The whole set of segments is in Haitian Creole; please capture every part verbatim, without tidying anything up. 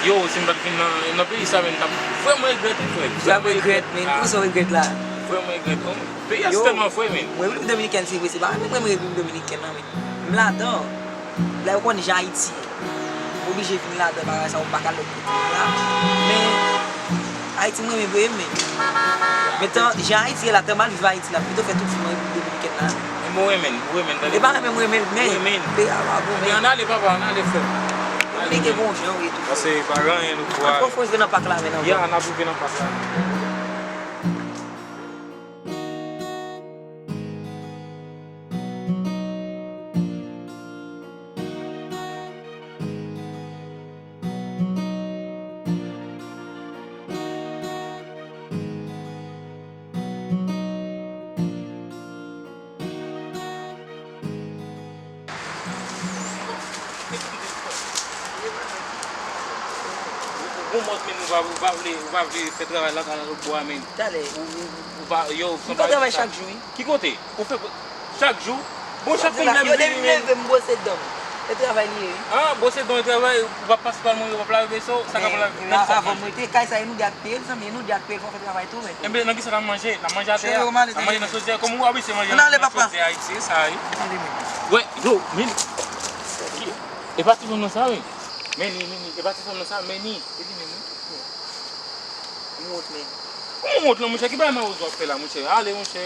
Yo, si m pa t vin nan, nan peyi sa, men, m t ap vrèman regrèt, wi, frè. M t ap regrèt, men. Kisa w regrèt la? Vrèman regrèt, non. Peyi a se tèlman fre, men. Mwen, Repiblik Dominikèn, se vre, se pa mwen, mwen, Repiblik Dominikèn, non, men. M ladan. La, yo konn jan Ayiti ye. M oblije vin ladan, bagay sa, ou pa ka lòt kote la. Men, Ayiti, mwen, mwen, mwen, men. Men tan, jan Ayiti ye la, tan m al viv Ayiti la, m pito fè tout vi mwen Repiblik Dominikèn la. Mwen renmen l, mwen renmen l, tande. E pa renmen, mwen renmen l, men. Mwen renmen l. Peyi a pa bon, men. Men ann ale, papa, ann ale, frè. Ann ale, men. Nèg e bon jan ou ye tou. Pase pa gen anyen nou pou al. Ann fè yon fòs nan pak la, men, nan. Ya, n ap rive nan pak la. Ou, ou, ou mòt, men ou pa, ou pa vle, ou pa vle fè travay lakay nan lòt bò a, men. Talè. Ou, ou, ou pa, yo, m ka travay chak jou, wi. Ki kote? Ou fè chak jou? Bon, chak peyi a yo depi m leve, m bwose dan m. E travay li ye, wi. Ah, bwose dan e travay, ou p ap pase pa l manje, ou p ap lave veso, sa k ap lave. Men la, avan m rete kay sa, e nou de ak peye l, zanmi, e nou de ak peye l, fò fè travay tou, men. Enben, nan kisa n ap manje? N ap manje atè a? N ap manje nan chodyè? Kòm ou abitye manje nan chodyè Ayiti, se sa, wi. Wè, yo, men. E pa ti fanm nan sa, wi. Men ni, men ni, e pa ti fanm nan sa, men ni. E li menm, wi. M wont, men. Kòman w wont lan, monchè? Ki bagay mawozo w ap fè la, monchè? Ale, monchè.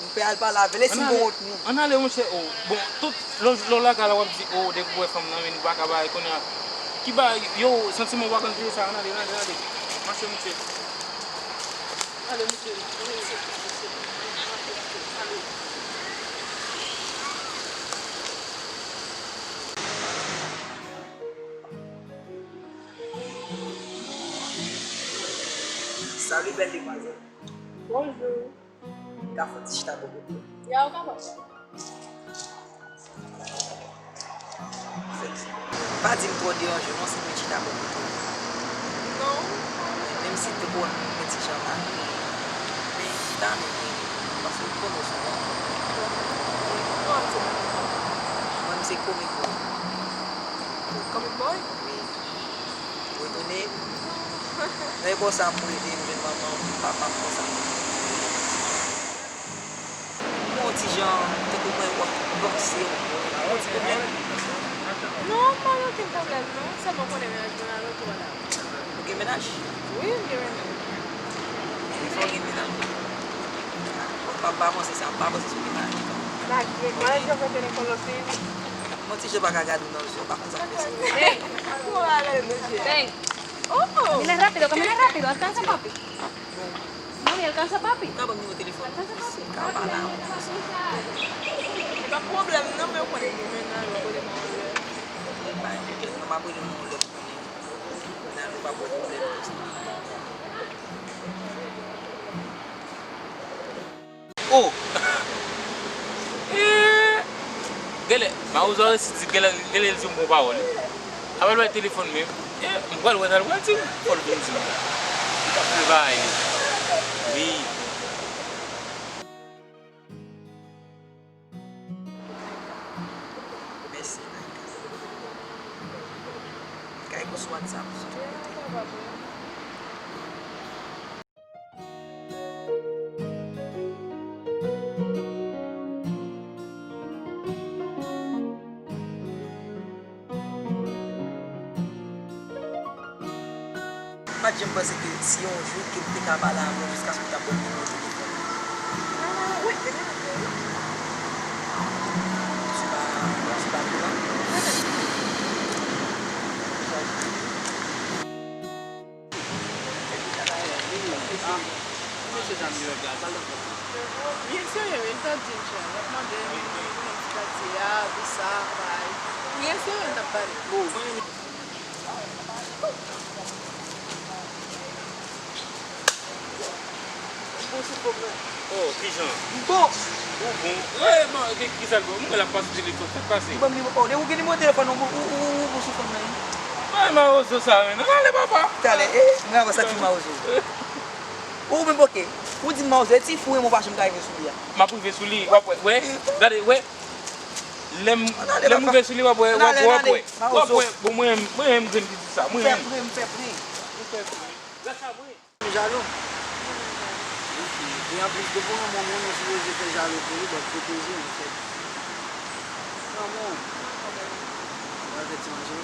M pè al pale avè l, e si m gon wont, men. Ann ale, monchè. Oh, bon, tout lè w, lè w lakay la, w ap di, oh, depi w wè fanm nan, men nou pa ka bagay kounye a. Ki bagay, yo, santiman w pa konn jere sa, ann ale, ann ale, ann ale. Mache, monchè. Ale, monchè. Ale. Salut, belle demoiselle. Bonjou. M ka fè yon ti chita bò kote w? Ya, ou kapab. Anfèt, pa di m twò deranje w non, si m vin chita bò kote w. Non. Menm si tankou m gen ti jan mal, men chita menm, wi, paske m konnen w se yon bon moun. Kòman w ap di m? Mwen, m se comic boy. Comic boy? Wi. Ou etone? Nan epòk sa a, m reve, m jwenn manman m, papa m konsa. M wè w ti jan, tankou mwen wè w ap bòkse, w gon ti pwoblèm? Non, m pa gen okenn pwoblèm, non. Sèlman w konnen mennaj mwen alantou a la. Ou gen mennaj? Wi, m gen mennaj. Ebyen, fò w gen mennaj ou. Bon, m p ap avanse sa, m pa avanse sou mennaj ou. Lage, mennaj yo fè telefòn lòt peyi. Mwen ti jan pa ka gade w nan zye, w pa konn sa k pase. Hey! Ou pa gade m nan zye. Hey! Oh! Camina rápido, camina rápido, alcanza papi. Mami, alcanza papi. Ou ka ban m nimewo telefòn ou? Alcanza papi. M ka pale avè w konsa. Se pa pwoblèm non, men ou konnen gen mennaj, ou konnen manzè. Mwen pa gen pwoblèm non, m ap rele w yon lòt konnen. Nan, nou pa pran pwoblèm konsa. Oh! Eh! Genlè, mawozo a resi di genlè, genlè li di yon bon pawòl, wi. Apa l bay telefòn menm. Eh, m pral wè sa l pral di m. Fò l vin di m. Li t ap fè bagay li. Wi. Mèsi, Naika. Kay gon sou WhatsApp. M pa t janm panse ke si yon jou ke m te ka pale avè w jiskaske w t ap ban m nimewo telefòn ou. Wi, e mwen menm tou wi. Ou se pa, ou se pa Vina? Mwen menm. Mesye sa m yo la, sa l t ap fè? Byen serye wi, l t ap di m chè, l ap mande m pou m ti katye a, pou sa, bay. Byen serye l t ap pale. Bon sou fòm nan. Oh, kijan? M bon. Ou bon? Wi, bon, ki, ki sa l bon? M wè l ap pase telefòn, sa k pase? Ou ban m nimewo, oh, depi ou gen nimewo telefòn ou, ou, ou, ou bon sou fòm nan, wi. Bay mawozo sa, men. Ann ale, papa. Talè, eh, mwen avè sa ti mawozo. Ou menm, oke. Ou di m mawozo, e ti fou renmen w pa janm ka rive sou li a. M ap rive sou li, w ap wè, wè, gade, wè. Lè m, lè m rive sou li, w ap wè, w ap wè, w ap wè. W ap wè, bon, mwen, mwen, mwen, grenn piti sa, mwen. Fè pre, m fè pre. M fè pre. Lè sa, mwen. M jalou. Epi anplis, depi w renmen yon moun, ou sipoze fè jalou pou li, bon, pwoteje l, fè. Renmen w. Ou al fè ti manje.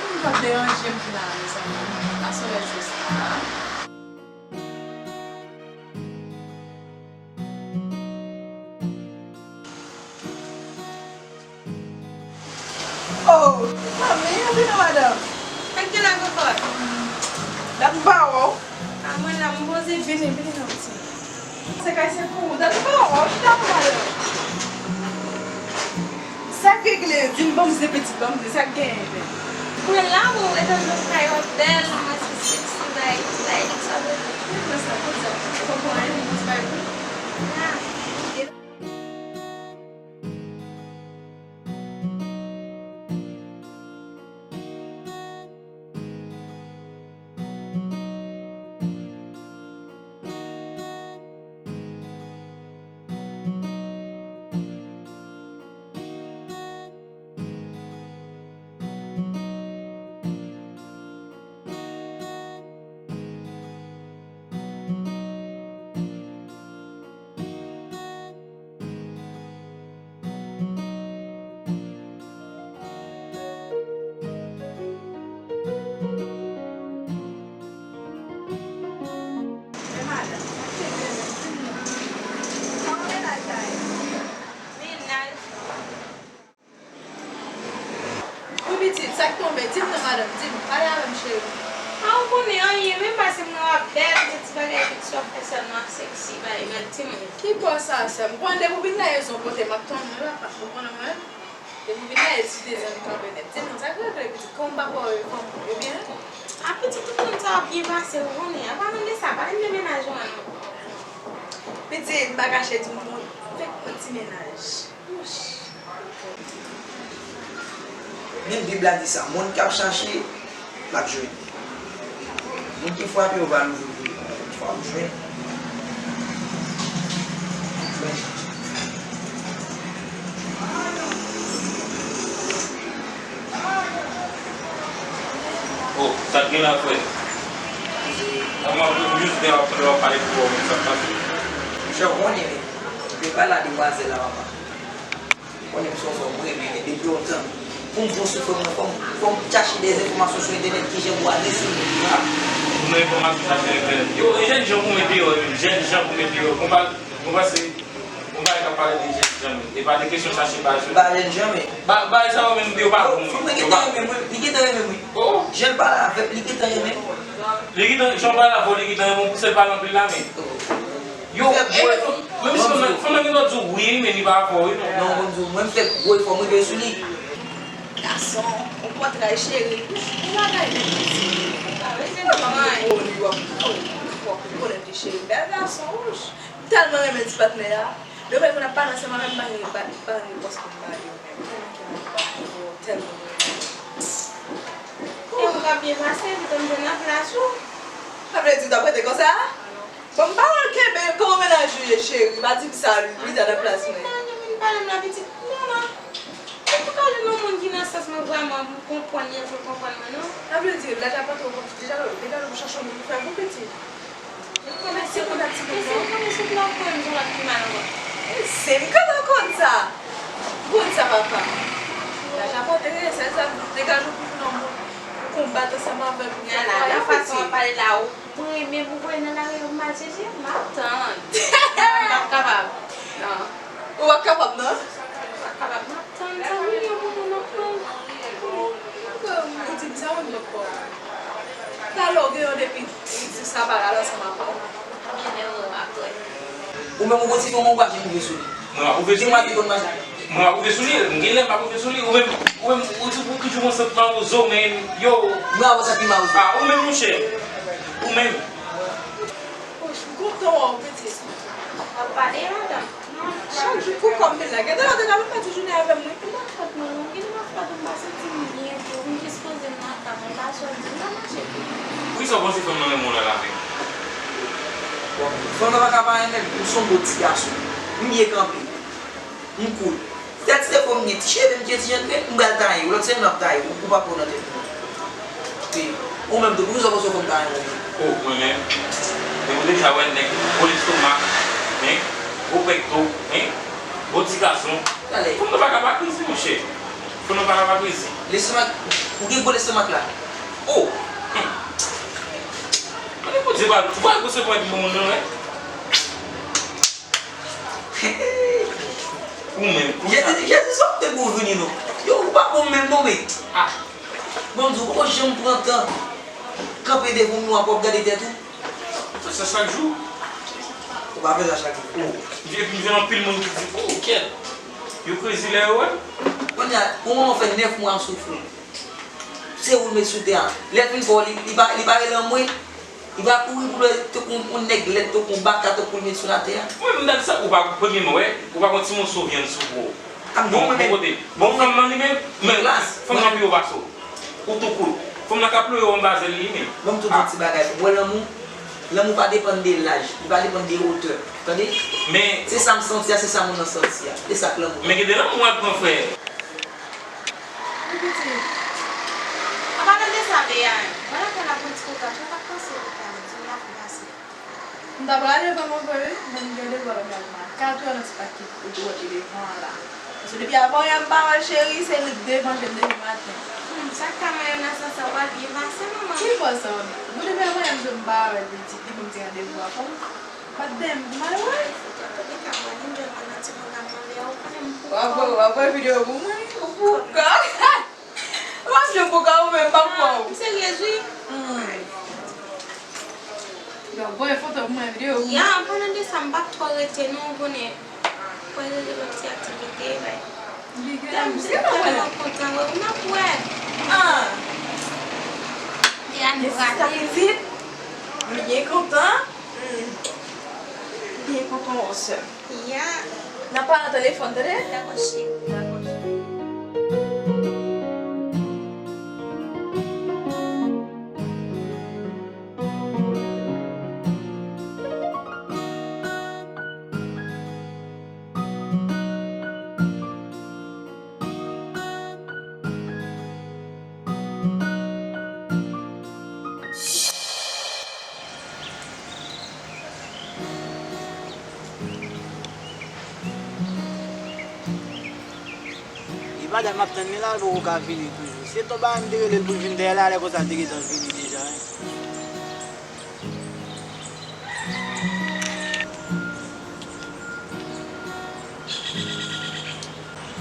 Moun k ap deranje m la, mezanmi. Pa sou rezo sa a. Oh, manmi, antre non, madanm. Sa k gen la, kòkòt? Dat m pa wè w. A mwen la, m poze. Vini, vini non, pitit. Se kay se pou ou. Dat m pa wè w. Chita non, madanm. Sa k regle? Di m, ban m di, pitit, ban m di, sa k genyen menm? Mwen la, bon, etan donk kay w ap bèl, manman se seksi, bay, bay, sa vle di. Mwen sa konsa, ou konprann, mwen se bay pou. Ah. Wi, pitit, sa k tonbe? Di m non, madanm, di m. Pale avè m, cheri. A, ou konnen anyen, menm pase m nan w ap bèl, se ti bagay pitit w ap fè sèlman ap seksi, bay bèl timoun. Ki bò sa, sè m? Ou konnen depi w vin la, e zon pote m ap tann ou, papa. Ou konnen mwen? Depi w vin la, e ti dezen m kanpe nèt. Di m non, sa k regle, pitit? Kòman m pa kwè w, fanm ou, yo byen? A, pitit, tout moun sa yo byen pase, ou konnen. A, pa mande sa, pale m de mennaj ou an, non. Pitit, m pa kache di w, m fèk pran ti mennaj. Men Bib la di sa, moun k ap chache, l ap jwenn. Moun ki frape, yo va louvri pou li. Fò w jwenn. Jwenn. Oh, sa k gen la, frè? Kòman w ap jis gen w ap pale pou w, sa k pase? Monchè, w konnen, men. Yo pale a demwazèl la, papa. Konnen m se yon fanm renmen depi lontan. Pou m di w sou fanm nan, fò m, fò m chache de enfòmasyon sou entènèt, kijan pou ale sou li. Ah, ou nan enfòmasyon chache nan entènèt. Yo, e jèn jan pou mete yo, jèn jan pou mete yo. Konpa, konpa se, konpa e ka pale de jèn jan, men. E pa de kesyon chache bagay sou. Ba jèn jan, men. Ba, bagay sa yo menm, yo pa bon. Fanm nan gentan renmen mwen, li gentan renmen mwen. Oh. Jan l pale avè m, li gentan renmen m. Li gentan, jan w pale avè w, li gentan renmen w, pou sèl pale anpil la, men. Yo, gwo efò. Menm si fanm nan, fanm nan gen dwa di w wi, men li pa avè w wi, non. Non, ban m di w, mwen m fè gwo efò, m rive sou li. Gason, on pòtray cheri. Yon bagay nèt isi. Ou pa bezwen di anyen. Ou ap, ou ap konnen li cheri. Bèl gason, wouch. M tèlman renmen ti patnè a. Lè w wè moun ap pale ansanm avè m, m pa gen, pa, pa gen repons pou m ba li. Tèlman ke m ap ba li, tèlman mwen renmen. E ou ka byen pase, epi tann jwenn nan plas ou. Sa vle di w t ap rete konsa? Bon, m pa wè l kenbe, kòman mennaj ou ye, cheri? Pa di m sa, Luita, nan plas mwen. Mennaj mwen pale m la, pitit. Non, non. Mwen pa ka jwenn yon moun ki nan sans mwen vrèman, pou konprann li, pou l konprann mwen, non. Sa vle di, laj la pa twò bon, deja, deja, nou chache yon moun pou fè pou pitit. Mwen se konn ak ti moun nan. Mwen se konn sou plan pou yon lòt ki mal ankò. Se m k ap konn sa. Konn sa, papa. Laj la pa enterese, sa degaje w pou jwenn yon moun pou konbat ansanm avè l, pou fè fwaye pitit. Nan fason w ap pale la, ou Mwen menm, ou wè nan lari yo, m al chèche, m ap tann. M p ap kapab. Non. Ou p ap kapab, non? M p ap kapab, m ap tann. Sa milyon pou moun ap tann. Ou di m sa, mwen m p ap. Talè w gen yon depi, ou di sa pa al ansanm avè w. Ebyen, men ou apre. Ou menm, ou gon ti fanm, ou pa janm rive sou li. Mwen ap rive sou li. Mwen ap rive sou li, m gen lè m ap rive sou li. Ou menm, ou menm, ou di pou toujou yon sant mawozo, men yo. Mwen ap sa ki mawozo. Ah, ou menm, monchè. Ou menm. Poch, m kontan wè w, pitit. W ap pale, madanm? Chak jou pou kòm vin la. Gade lòt la, menm pati jounen avè m, wi. E pa fòt mwen, non. Gade, pa fòt ou, m pa santi m byen tou. M jis poze m nan kay mwen, m pa sòti, m pa mache tou. Poukisa w panse fanm nan renmen w la avè m? Bon, fanm nan pa ka pa renmen m, m se yon gwo ti gason. M byen kanpe. M koul. Tèt se fò m gen ti cheve, m gen ti jan grenn, m pral taye w. Lòt semèn m ap taye w, ou pa pran nan tèt mwen. Wi. Ou menm tou, poukisa w panse w fè m taye w? Oh, mwen menm. Men ou deja wè nèg gwo lestomak, hein? Gwo pèkto, hein? Gwo ti gason. Talè. Fanm nan pa ka pa krezi, monchè. Fanm nan pa ka pa krezi. Lestomak, ou gen gwo lestomak la? Oh! Hmm. Mande Bondye pa, ou pa resevwa yon bon moun, non, hein? Ou menm, ou Jezi, Jezi, sa w te pou vini, non? Yo, ou pa bon menm, non, men. Ah. Bon, m di w, poko janm pran tan kanpe devan yon miwa pou w ap gade tèt ou. Fè sa chak jou. Ou pa fè sa chak jou. Oh. Epi m jwenn anpil moun ki di, oh, kèt. Yo krezi lè yo wè m. Kounye a, yon manman fè nèf mwa ap soufri. Se ou l met sou tè a. Lè l fin fè w, li, li pa, li pa rele anmwe. Li pa kouri pou l tankou yon nèg lèd, tankou yon baka, tankou l met sou latè a. Mwen menm, m ta di sa, ou pa, premyèman, wè, ou pa gon ti moso vyann sou po. Bon, bon kote. Bon, fanm nan li menm, men fanm nan pi wo pase w. Ou tou kout. Fanm nan ka ploye w anba zèl li menm. Ban m tou di yon ti bagay pou w. Wè lanmou, lanmou pa depann de laj, li pa depann de wotè. Tande? Men se sa m santi a, se sa moun nan santi a. E sa k lanmou. Men gen de lanmou w ap pran, frè. Wi, pitit. An palan de sa, Bea, mwen lakay la pou ti koka, tou pa panse koka, di m la pou pase. M ta prale vrèman vre, wi, men m gen devwa m nan katrè nan ti pakèt ou dwòl ki devan an la. Paske depi avan yè m pa wè l, cheri, se li k devanje m depi maten. Hmm, sa k ka manyen nan sans sa, w pral byen pase, manman. Ki bò sa, manmi? Bon, depi avan yè m di w m pa wè l, li di, li ban m ti randevou a, fò m bat dèyè m pou m al wè l. An tou ka, mwen menm, jwenn mwen nan ti moun nan mande, ou konnen m pou kò. W ap wè, w ap wè videyo pou mwen, ou pou kò. Ou ap jwe pou kò ou menm, pa pou kò ou. M seryez, wi. Hmm. Yo, voye foto pou mwen, videyo pou mwen. Ya, an palan de sa, m p ap twò rete, non, ou konnen. Mwen rele lòt ti aktivite, bay. Li gen la, m tèlman kontan wè w, n ap wè. Ah. Li a nou rate. Pitit, m byen kontan. Hmm. M byen kontan wè w, sè m. Ya. N ap pale nan telefòn, tande? Dakò, cheri. Dakò, cheri. Madanm, m ap tann li la, l poko ka vini toujou. Se ton bagay m te rele l pou l vin dèyè la, lè konsa l te gentan vini deja, wi.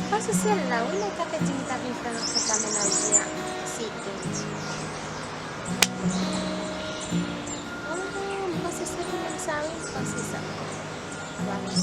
M panse se la, wi, men ta fè di m ta vin fè rankont a mennaj li a. Se tou. Oh, m panse se li menm sa, wi, m panse sa. Vwala.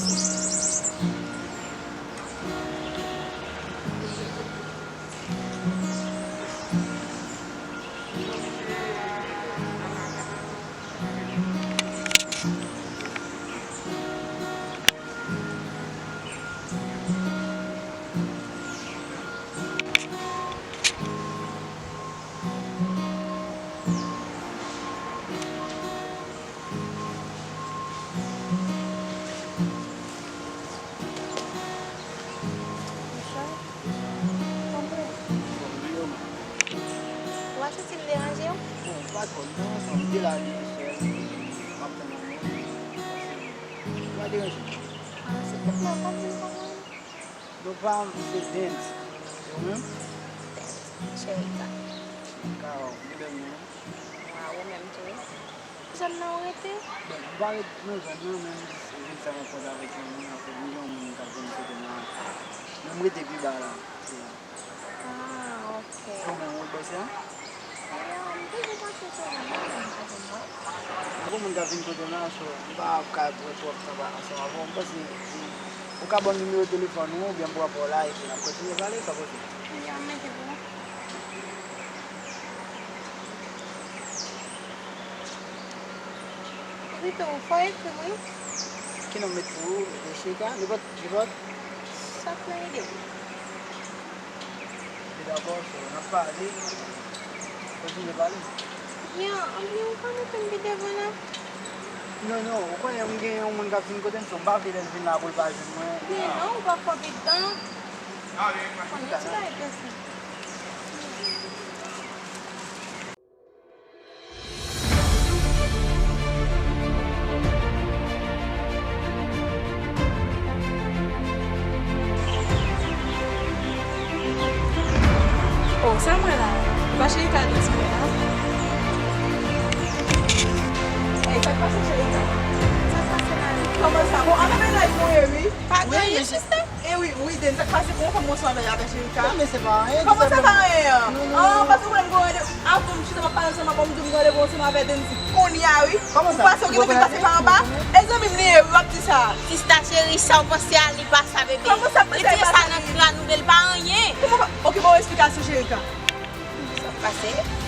Ou pa soti m deranje w? Bon, m pa twò, m nan yon fanm, m te la byen sèl. M ap tann yon moun. Ou pa deranje m. Ah, silvouplè, ou pa di m kòman? Non pa m, se Dens. E ou menm? Dens, Cherika. Cherika, oh, ou gen bèl non. Waw, ou menm tou. Zòn nan ou rete? Bon, m pa ret nan zòn nan, men m jis vin fè rankont avèk yon moun, anfèt, m gen yon moun k ap vin kote m la. Men m rete pi ba la, se la. Ah, ok. Ou menm, ou bòs la? Ya, m toujou panse se ou menm, m pa konn non. M gen yon moun k ap vin kote m la, so, m pa ka pran twòp tan ansanm avè w. M panse, ou ka ban m nimewo telefòn ou, oubyen m pou apèl w la, epi n ap kontinye pale, sa w panse? Ya, m mete pou ou. Epi tou, fò w ekri m, wi. Ki non m met pou ou? Cherika? Nenpòt, nenpòt? Sa k nan ide w. Epi dakò, so, n ap pale. Kontinye pale. Ya, anben, ou ka mete m pi devan la? Non, non, ou konnen m gen yon moun k ap vin kote m, so m pa vle lè l vin la pou l pa jwenn mwen. Men non, ou pa fò pi tan. Konn yon ti bagay pase. Oh, sèl mwen la. Pa Cherika di ti mwen la. Ey, sa k pase, Cherika? Sa k pase la? Kòman sa? Bon, ann nan mennaj mwen ye, wi. Pa gen anyen, sista. E wi, wi, Dens, sa k pase? Kòman fanm mwen sou avè, avè Cherika? Non, men se pa anyen, tou senpleman. Kòman sa pa anyen an? Non, non, non. Ah, paske ou wè m gen randevou. Avan m chita m ap pale ansanm avè w, m di w m gen randevou ansanm avè Dens. Kounye a, wi. Kòman sa? Ou panse ou gentan fin pase pa anba? E zanmi m li ye, wi, w ap di sa. Sista cheri, sa w panse a li pa sa, bebe. Kòman sa, li panse a li pa sa, li? Li te sa nan kran nou, men l pa anyen. Kòman pa? Oke, ban w eksplikasyon, Cherika. Sa k pase?